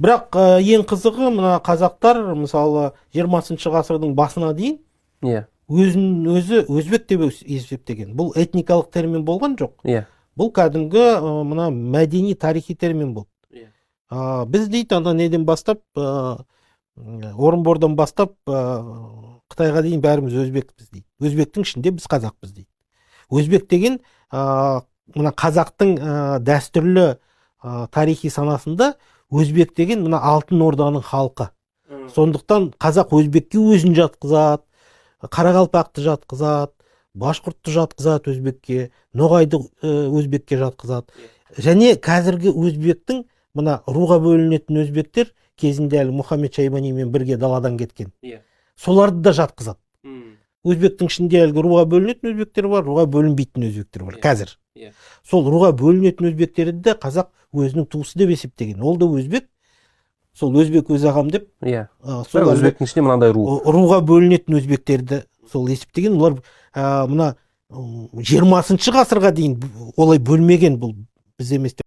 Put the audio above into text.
Бірақ ең қызығы, мына қазақтар, мысалы, 20 ғасырдың басына дейін өзін өзі өзбек деп есептеген. Бұл этникалық термин болған жоқ. Бұл кәдімгі мына мәдени тарихи термин болды. Біз дейді, ана неден бастап, Орынбордан бастап Қытайға дейін бәріміз өзбекпіз дейді. Өзбектің ішінде біз қазақпыз дейді. Өзбек деген мына қазақтың дәстүрлі тарихи санасында өзбек деген мына Алтын Орданың халқы. Сондықтан қазақ өзбекке өзін жатқызады, қарақалпақты жатқызады, башқұртты жатқызады өзбекке, ноғайды өзбекке жатқызады. Және қазіргі өзбектің, мына руға бөлінетін өзбектер, кезінде әлі Мұхаммед Шайбанимен бірге даладан кеткен. Соларды да жатқызады. Өзбектің ішінде әлгі руға бөлінетін өзбектер бар, руға бөлінбейтін өзбектер бар қазір. Сол руға бөлінетін өзбектерді де қазақ өзінің туысы деп есептеген. Ол да өзбек, сол өзбек өз ағам деп. Сол Бірақ өзбектің ішінде мынандай ру. Руға бөлінетін өзбектерді сол есептеген. Олар мына 20-ғасырға дейін олай бөлмеген, бұл біз емес деп.